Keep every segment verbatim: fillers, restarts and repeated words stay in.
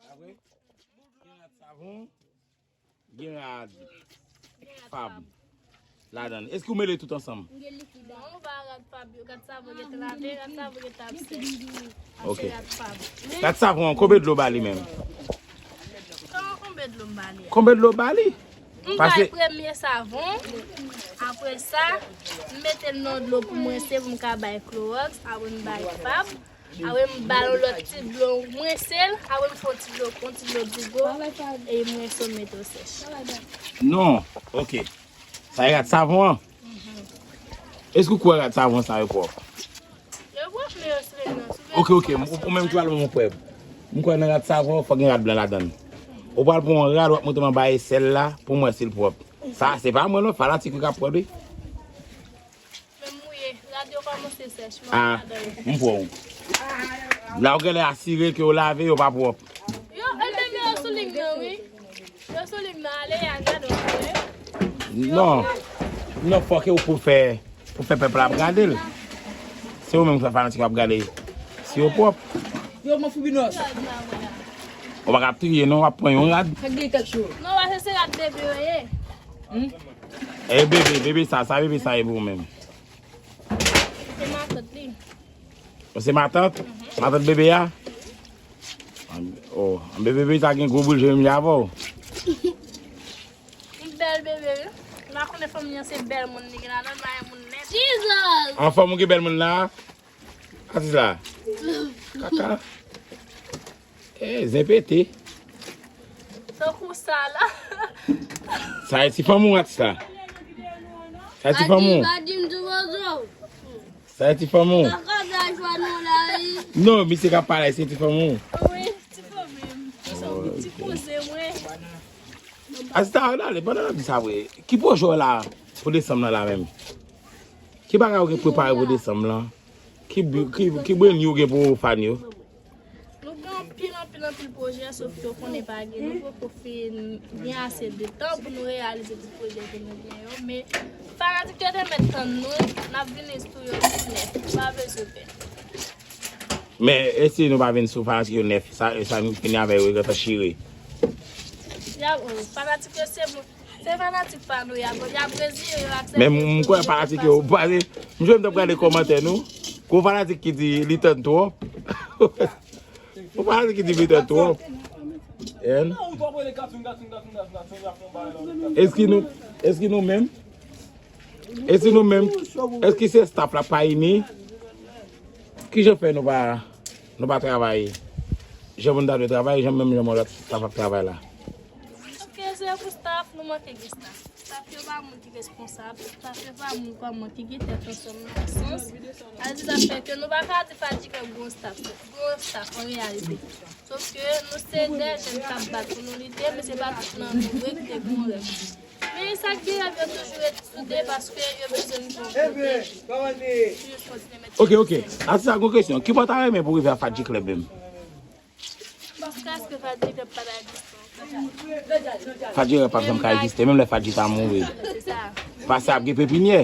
Apre, gen rad savon, gen rad fab ladan l. Èske w mele tout ansanm? M gen likid. Non, ou pa rad fab yo, rad savon yo te lave, rad savon yo te absè. Ok. Ase rad fab. Rad savon an, konbyen dlo w ba li menm? Kòman konbyen dlo m ba li a? Konbyen dlo w ba li? M bay premye savon, apre sa, m mete l nan dlo pou m rense pou m ka bay klowòks, apre m bay fab, apre m ba l yon lòt ti dlo, m rense l, apre m fè yon ti dlo, yon ti dlo digo, e m rense l, m mete l sèch. Non, ok. Sa e rad savon an? Èske w kwè rad savon sa yo pwòp? Yo pwòp, men yo sou men nan. Ok, ok, ou menm ki pral ban mwen prèv. M kwè nan rad savon, fòk gen rad blan ladan l. Ou pral pran yon rad, w ap montre m anba esèl la, pou m wè si l pwòp. Sa, se pa mwen non, fanatik yo k ap pran, wi. Men mouye, rad yo kòmanse sèch, mwen Ah, m pran w. La, ou genlè asire ke yo lave, yo pa pwòp. Yo, e men yo sou liy nan, wi. Yo sou liy nan, ale, y a gade, w ap wè. Non. Non, fòk e ou pou fè, pou fè pèp la ap gade l. Se ou menm ki fè fanatik yo ap gade si yo pwòp. Yo, mwen fou binòs. Ou pa ka ap triye, non, w ap pran yon rad. Fè gen kèk cho. Non, pase se rad bebe yo ye. E bebe, bebe sa, sa bebe sa e pou ou menm? Se matant li. Ou se matant? Matant bebe a? Oh, bebe, bebe sa gen gwo boul je menm jan avè w. Li bèl bebe, wi. M pa konnen fanmi an se bèl moun li gen ladan l, m pa wè moun nèt. Jesus! An fòm ou gen bèl moun la? Atis la. Kaka. Eh, zen pete. Tankou sa la. Sa e ti fanm ou atis la? Sa e ti fanm ou? Pa di m tou bozo. Sa e ti fanm ou? Kaka sa jwa nou la, wi. Non, misye k ap pale, se ti fanm ou? Wi, ti fanm m. Ti koze mwen. Atis la, ale, pandan n ap di sa vre, ki pwojè w la pou desanm nan la menm? Ki bagay ou gen prepare pou desanm lan? Ki, ki, ki brenn ou gen pou fan yo? Nou gen anpil, anpil, anpil pwojè, sof ke w konnen pa gen. Nou poko fin gen ase de tan pou nou reyalize tout pwojè ke nou gen yo. Men, fanatik yo te mèt tann nou, n ap vini sou yo tou nèf. Pa bezwen pè. Men, e si nou pa vin sou fanatik yo nèf, sa, sa nou fini avè yo, yo gentan chire. Y ap, oh, fanatik yo se moun. Se fanatik pa nou y ap, y ap rezire yo ak Men m kwè fanatik yo, pase, m jwenn m t ap gade kòmantè nou. Gon fanatik ki di li tann twòp. Gon fanatik ki di li tann twòp. And èske nou, èske nou menm? Èske nou menm? Èske se staff la pa ini? Kijan fè nou pa, nou pa travay jan moun ta dwe travay, jan menm jan moun lòt staff ap travay la? Paske se pou staff, nou manke gen staff. Staff yo pa moun ki responsab, staff yo pa moun kòman ki gen tèt ansanm nan sans. Sa vle di sa fè ke nou pa ka di Fadji Club gon staff, gon staff an reyalite. Sof ke nou se de jèn k ap bat pou nou lite, men se pa tout nan nou vre ki te gon rèv. Men sa k gen rèv yo toujou ret soude paske yo bezwen nou bon kote. Toujou kontinye mete Ok, ok. Atis la, gon kesyon. Ki bò w ta renmen pou rive a Fadji Club menm? Paske èske Fadji Club pa ta egziste ankò? Fadji Club p ap janm ka egziste, menm lè Fadji ta mouri. Se sa. Paske ap gen pepinyè.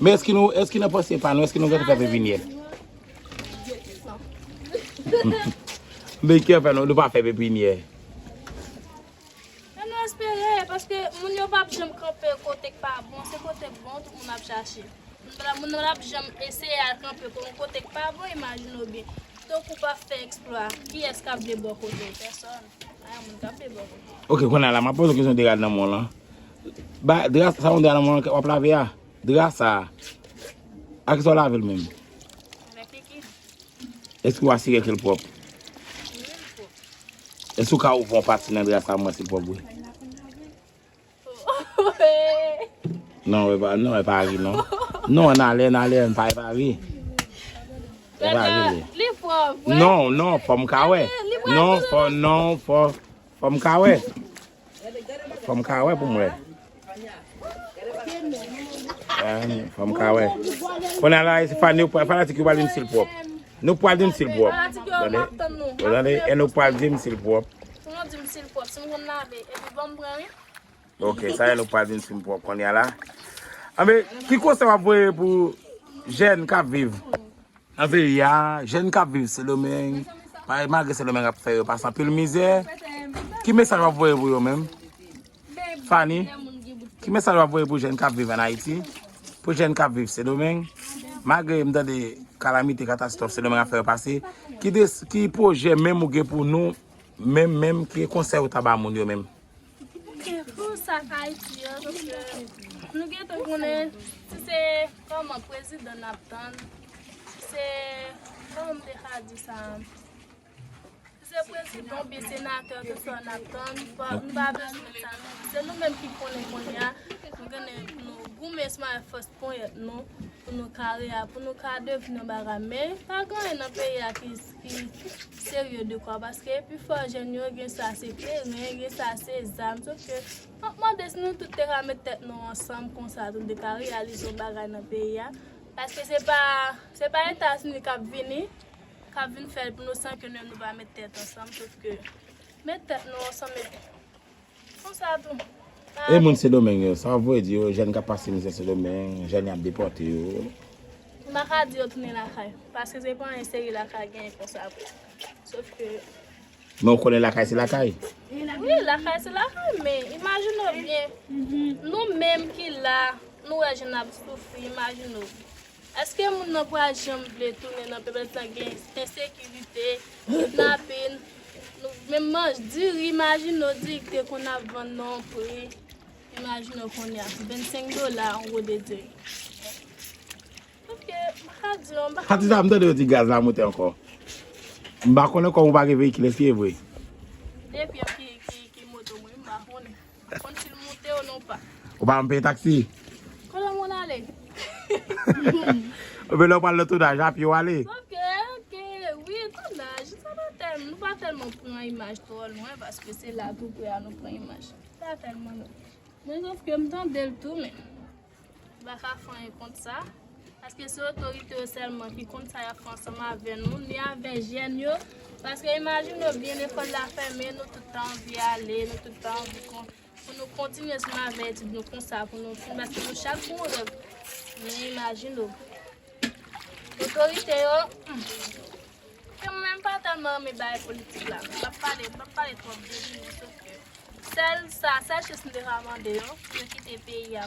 Men èske nou, èske nan panse pa nou, èske nou gentan fè pepinyè? Men ki fè nou, nou pa fè pepinyè? Men nou espere, paske moun yo p ap janm kanpe kote k pa bon, se kote k bon tout moun ap chache. Moun pa, moun nan p ap janm eseye al kanpe kon kote k pa bon, imajine w byen. Tankou w pa fè eksplwa, kiyès k ap vle bò kote w? Pèsòn. Pa gen moun k ap vle bò kote w. Ok, kounye a la, m ap poze w kesyon de rad nan men w lan. Ba, dra sa, yon dra nan men w lan w ap lave a? Dra sa a, ak kisa w lave l menm? Avèk likid. Èske w asire ke l pwòp? Wi, l pwòp. Èske w ka ouvè yon pati nan dra sa pou m wè si l pwòp vre? Non, e pa, non, e pa ri, non. Non, n ale, n ale, n pa, e pa ri. E pa ri, li. Li pwòp, wi. Non, non, fò m ka wè. Li pwòp, non, wi. Fò, non, fò, fò m ka wè. Fò m ka wè pou m wè. Eh, fò m ka wè. Kounye a la, e fanatik, fanatik yo pral di m si l pwòp. Nou pral di m si l pwòp. Tande? Tande? E nou pral di m si l pwòp. Pou nou di m si l pwòp, si m konn lave, epi ban m pran, wi. Ok, sa e nou pral di m si m pwòp kounye a la. Anben, ki konsèy w ap voye pou jèn k ap viv nan peyi a, jèn k ap viv Sendomeng, Malgre Sendomeng ap fè yo pase anpil mizè, ki mesaj w ap voye pou yo menm? Fanny, ki mesaj w ap voye pou jèn k ap viv ann Ayiti, pou jèn k ap viv Sendomeng? Malgre m tande kalamite, katastwòf Sendomeng ap fè yo pase, ki, ki pwojè menm ou gen pou nou, menm, menm, ki konsèy ou ta ba moun yo menm? Pou sa k Ayiti an, paske nou gentan konnen si se kòman prezidan n ap tann, si se, kòman m te ka di sa, si se prezidan oubyen senatè, tout sa n ap tann, nou pa bezwen sa, non. Se nou menm ki konnen kounye a, nou konnen pou nou goumen ansanm avèk fòs ponyèt nou, pou nou ka reya, pou nou ka devni yon bagay. Men, pa gen anyen nan peyi a ki, ki serye de kwa, paske pifò jèn yo gen sa se kleren, gen sa se zam, sòf ke, m ap mande si nou tout te ka met tèt nou ansanm konsa, tou nou te ka reyalize yon bagay nan peyi a. Paske se pa, se pa Etazini k ap vini, k ap vin fè l pou nou san ke nou, nou pa met tèt ansanm, sòf ke met tèt nou ansanm epi konsa tou. E moun Sendomeng yo, sa w ap voye di yo, jèn k ap pase mizè Sendomeng, jèn y ap depòte yo? M pa ka di yo tounen lakay, paske se pa anyen serye lakay genyen konsa vre. Sòf ke Men w konnen lakay se lakay? Wi, lakay se lakay, men imajine w byen. Nou menm ki la, nou wè jan n ap soufri, imajine w. Èske moun nan pral janm vle tounen nan peyi, lè tan gen ensekirite, kidnapin, nou menm manj, diri, imajine w, diri ki te konn ap vann nan yon pri, imajine w kounye a, vennsenk dola yon gode diri. Ok, m pa ka di w, m pa Khadija, m tande yo di gaz la monte ankò. M pa konnen kòm ou pa gen veyikil, èske e vre? Depi ki, ki, ki moto mwen, m pa konnen. Konn si l monte ou non pa. Ou pa janm peye taksi? Kote moun ale? Oubyen lè w pral nan tounaj, a pye w ale? Ok, ok, wi, tounaj, sa pa tèlman, nou pa tèlman pran imaj twò lwen, paske se la tou pre a nou pran imaj. Pa tèlman non. Men sòf ke m tande l tou, men m pa ka fè anyen kont sa. Paske se otorite yo sèlman ki konn sa y ap fè ansanm avè nou, ni avè jèn yo. Paske imajine w byen, lekòl la fèmen, nou tout ta anvi ale, nou tout ta anvi kon, pou nou kontinye ansanm avè etid nou konsa, pou nou fin, paske nou chak gen yon rèv. Men imajine w. Otorite yo, hmm. Ke mwen menm pa tèlman renmen bagay politik la. M p ap pale, m p ap pale twòp de li, men sòf ke sèl sa, sèl chans m te ka mande yo, pou yo kite peyi a.